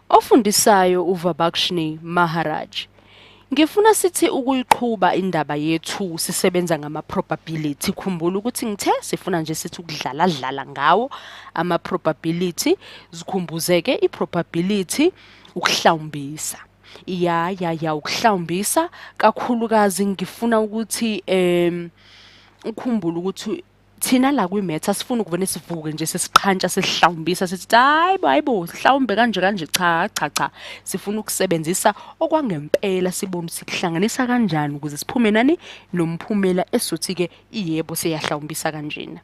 Ofundisayo uVabakshnee Maharaj. Ngifuna sithi ukuyiqhuba indaba yethu sisebenza ngama-probability. Khumbula ukuthi ngithe sifuna nje sithi ukudlaladlala ngawo ama-probability. Zikhumbuzeke i-probability ukuhlawumbisa. Ya ya ya ukuhlawumbisa kakhulukazi ngifuna ukuthi ukhumbule ukuthi thina la kwi-maths asifuni ukuvele sivuke nje sesiqhantsha sesihlawumbisa sithi hayi bo hayi bo sihlawumbe kanje kanje, cha cha cha, sifuna ukusebenzisa okwangempela sibone ukuthi kuhlanganisa kanjani ukuze siphume nani nomphumela esothi-ke yebo siyahlawumbisa kanjena.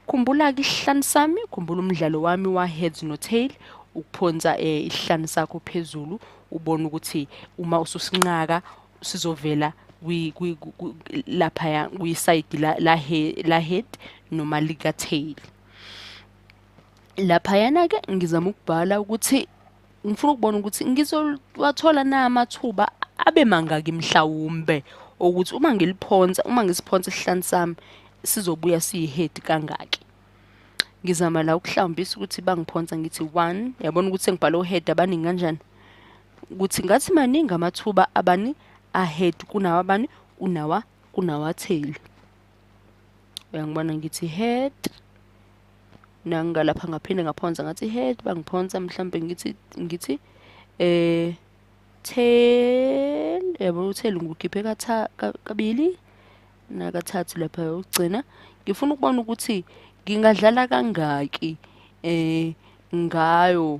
Khumbula-ke isihlanu sami, khumbula umdlalo wami wa-heads no-tail, ukuphonsa isihlanu sakho phezulu ubone ukuthi uma ususinqaka sizovela laphaya kwisayidi la head noma lika tail. Laphayana-ke ngizama ukubhala ukuthi ngifuna ukubona ukuthi ngizowathola na amathuba abe mangaki mhlawumbe ukuthi uma ngiliphonsa, uma ngisiphonsa isihlanu sami sizobuya siyi-head kangaki. Ngizama la ukuhlawumbisa ukuthi bangiphonsa ngithi 1, yabona ukuthi sengibhale o-head abaningi kanjani, ukuthi ngathi maningi amathuba abani a-head kunawa abani, kunawa tail. Uyangibona ngithi head, nangalapha ngaphinde ngaphonsa ngathi head, bangiphonsa mhlambe ngithi tail, yabo u-tail ngiwukhiphe kabili nakathathu lapha yokugcina. Ngifuna ukubona ukuthi ngingadlala kangaki ngayo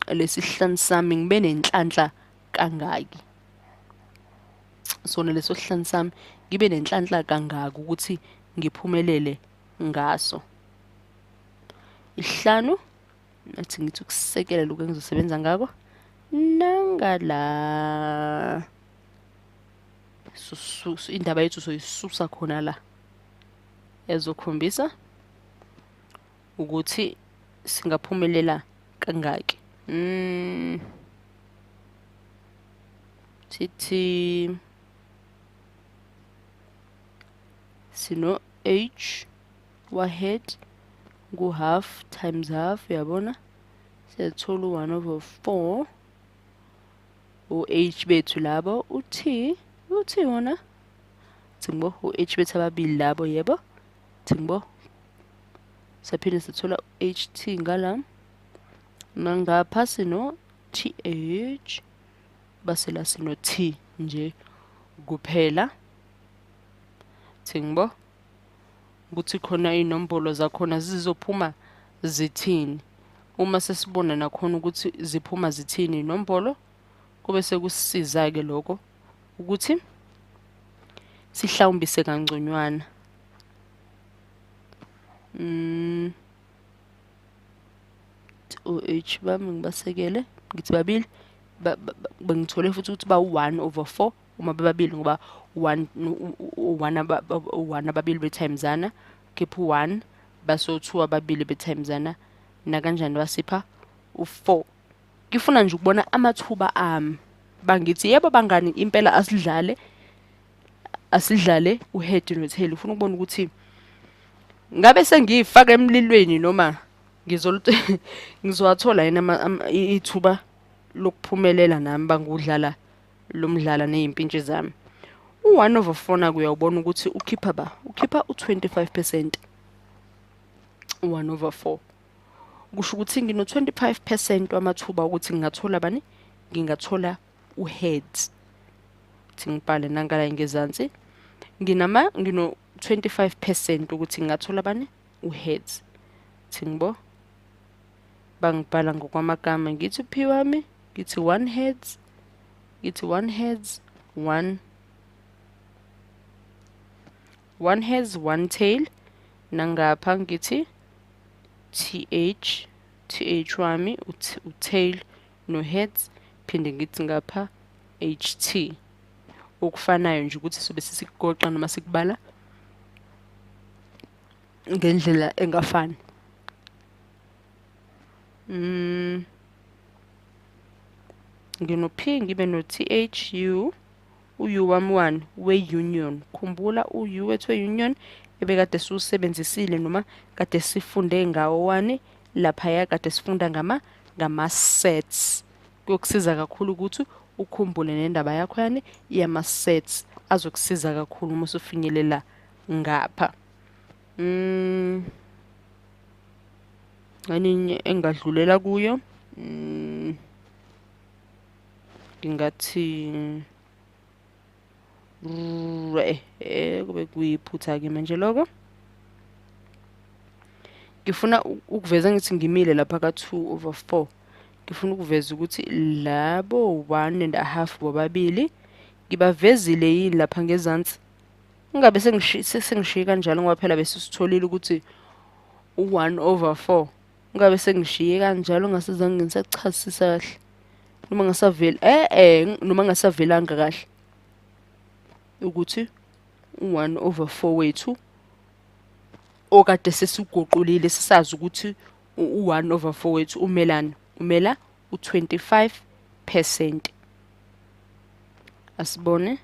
lesi sihlanu sami, ngibe nenhlanhla kangaki. Sona leso sihlanu sami ngibe nenhlanhla kangaki ukuthi ngiphumelele ngaso. Isihlanu nathi ngithi ukusekela lokhu engizosebenza ngako nangala. Indaba yethu soyisusa khona la ezokhombisa ukuthi singaphumelela kangaki. Sithi sino H wa head ngu half times half, uyabona siyathola u 1 over 4 u H bethu labo, u T, u T wona thingibo u H bethu ababili labo, yebo thingibo. Saphinde sithola u H T ngala, nangapha sino T H, base la sino T nje kuphela. Thingibo ukuthi khona inombolo zakhona zizophuma zithini. Uma sesibona nakhona ukuthi ziphuma zithini inombolo, kube sekusisiza-ke lokho ukuthi sihlawumbise kangconywana. O H bami ngibasekele ngithi babili, bengithole futhi ukuthi bawu 1 over 4 uma bebabili, ngoba 1 ababili betimesana, khipha u1 base u2 ababili betimesana, nakanjani basipha u4. Ngifuna nje ukubona amathuba ami, bangithi yebo bangani impela asidlale, asidlale uhead notail. Ufuna ukubona ukuthi ngabe sengiyifaka emlilweni noma ngizowathola yini ithuba lokuphumelela nami bangudlala lo mdlala nezimpintshi zami. U1 over 4 naku uyawubona ukuthi ukhipha ba, ukhipha u25%. 1 over 4 kusho ukuthi ngino 25% wamathuba ukuthi ngingathola bani, ngingathola uheads. Thi ngibhale nangala ngezansi, ngino 25% ukuthi ngingathola bani, uheads. Thi ngibo bangibhala ngokwamagama, ngithi P wami, ngithi 1 heads, ngithi 1 heads, 1, 1 heads, 1 tail, nangapha ngithi TH, TH wami u-tail no heads, phinde ngithi ngapha HT. Okufanayo nje ukuthi sobe sisikugoqa noma sikubala ngendlela engafani. Ngino P ngibe no TH U, u-U wami wani we-union. Khumbula u-U wethu we-union ebekade siwusebenzisile noma kade sifunde ngawo wani Laphaya kade sifunda ngama-sets. Kuyokusiza kakhulu ukuthi ukhumbule nendaba yakho yani yama-sets, azokusiza kakhulu uma usufinyelela ngapha. Eninye engadlulela kuyo, ngingathi kube kuyiphutha-ke manje lokho. Ngifuna ukuveza, ngithi ngimile lapha ka-2 over 4. Ngifuna ukuveza ukuthi labo 1.5 bobabili ngibavezile yini lapha ngezansi. Ngingabe sengishiye kanjalo ngoba phela besisitholile ukuthi u-1 over 4. Ngingabe sengishiye kanjalo ngasizange ngisachazisisa kahle. Noma ngasaveli, noma ngasavelanga kahle ukuthi u-1 over 4 wethu okade sesiguqulile sisazi ukuthi u-1 over 4 wethu umelani, umela u-25%. Asibone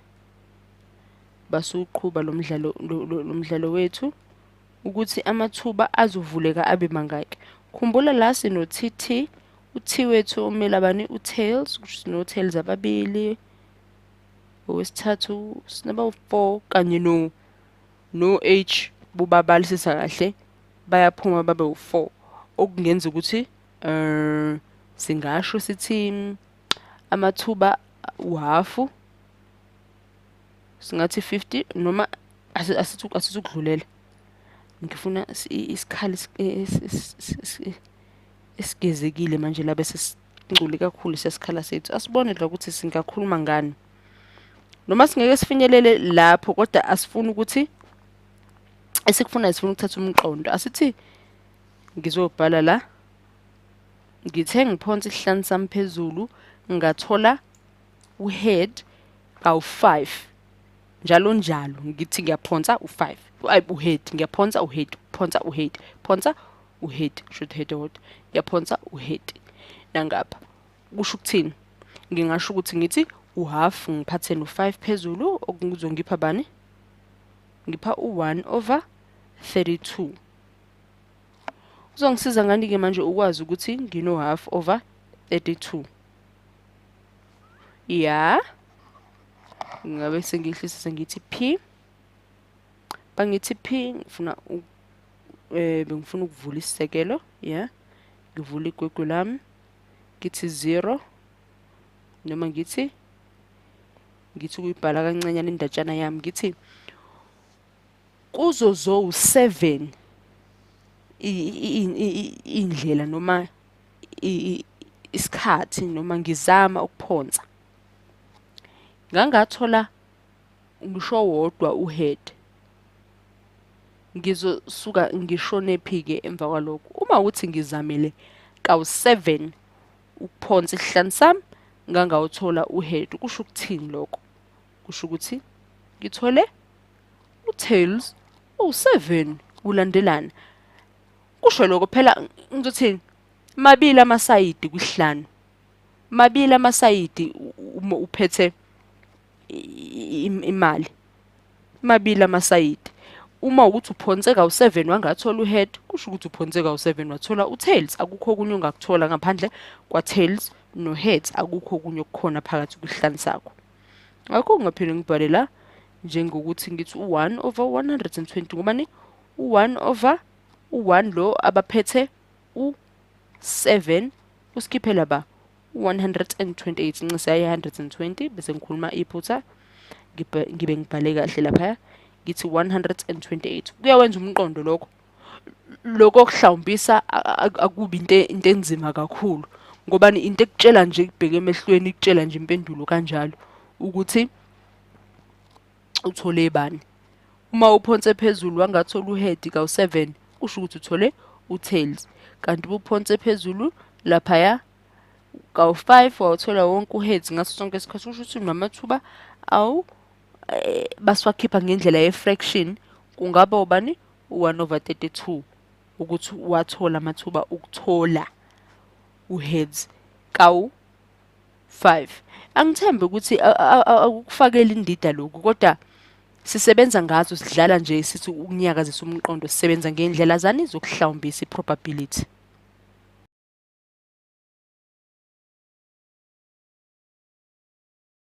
basuqhuba lo mdlalo wethu ukuthi amathuba azovuleka abe mangaki. Khumbula la sino TT, u-T wethu umela bani? U-tails, kusho sino-tails ababili, owesithathu sinaba-4 kanye no-H bobabalisisa kahle bayaphuma babe u-4, okungenza ukuthi singasho sithi amathuba uhafu, singathi 50 noma asithi ukudlulela. Ngifuna isikhali esigezekile manje la bese singcole kakhulu sesikhala sethu. Asibone la ukuthi singakhuluma ngani. Noma singeke sifinyelele lapho, kodwa asifuni ukuthi esikufunayo, sifuna ukuthatha umqondo. Asithi ngizobhala la, ngithe ngiphonse isihlanu sami phezulu ngathola uhead kawu-5 njalo njalo, ngithi ngiyaphonsa u-5, uhead, ngiyaphonsa uhead, phonsa uhead, phonsa uhead, should head owodwa, ngiyaphonsa uhead nangapha. Kusho ukuthini? Ngingasho ukuthi ngithi uhalf ngiphathe no-5 phezulu, okuzongipha bani? Ngipha u-1 over 32. Kuzongisiza ngani-ke manje ukwazi ukuthi ngino-half over 32? Ya, ngabe sengihlisa sengithi P. Bangithi P, ngifuna bengifuna ukuvula isisekelo, ya, ngivula igwegwe lami, ngithi 0 noma ngithi ukuyibhala kancanyana indatshana yami, ngithi kuzo zowu-7 indlela noma isikhathi noma ngizama ukuphonsa, ngangathola ngisho wodwa uhead. Ngizosuka ngishone phi-ke emva kwalokho? Uma ukuthi ngizamile kawu-7 ukuphonsa isihlanu sami ngangawuthola uhead, kusho ukuthini lokho? Kusho ukuthi ngithole u-tails u-7 kulandelana. Kusho lokho phela ngizothini? Mabili amasayidi kwisihlanu, mabili amasayidi uma uphethe imali, mabili amasayidi. Uma ukuthi uphonse kawu-7 wangathola uhead, kusho ukuthi uphonse kawu-7 wathola u-tails. Akukho okunye ongakuthola ngaphandle kwa-tails no-heads, akukho okunye okukhona phakathi kwisihlanu sakho. Ngakho ngingaphinde ngibhale la njengokuthi ngithi u-1 over 120, ngobani? U-1 over u-1 lo abaphethe u-7 usikhiphela ba 128, ncise yayi 120, bese ngikhuluma iphutha, ngibe ngibhale kahle lapha, ngithi 128. Kuyawenza umqondo lokho. Lokho okuhlawumbisa akubi into enzima kakhulu, ngoba into ekutshela nje ikubheke emehlweni, ikutshela nje impendulo kanjalo ukuthi uthole bani. Uma uphonse phezulu wangathola uhead kawu-7, kusho ukuthi uthole u-tails. Kanti ubuphonse phezulu laphaya kawu-5 wawuthola wonke uheads ngaso sonke isikhathi, kusho ukuthi unamathuba awu basiwakhipha ngendlela ye-fraction, kungaba ubani? U-1 over 32 ukuthi wathola amathuba ukuthola uheads kawu-5. Angithembi ukuthi akukufakeli indida lokhu, kodwa sisebenza ngazo, sidlala nje sithi ukunyakazisa umqondo, sisebenza ngendlela zani zokuhlawumbisa i-probability.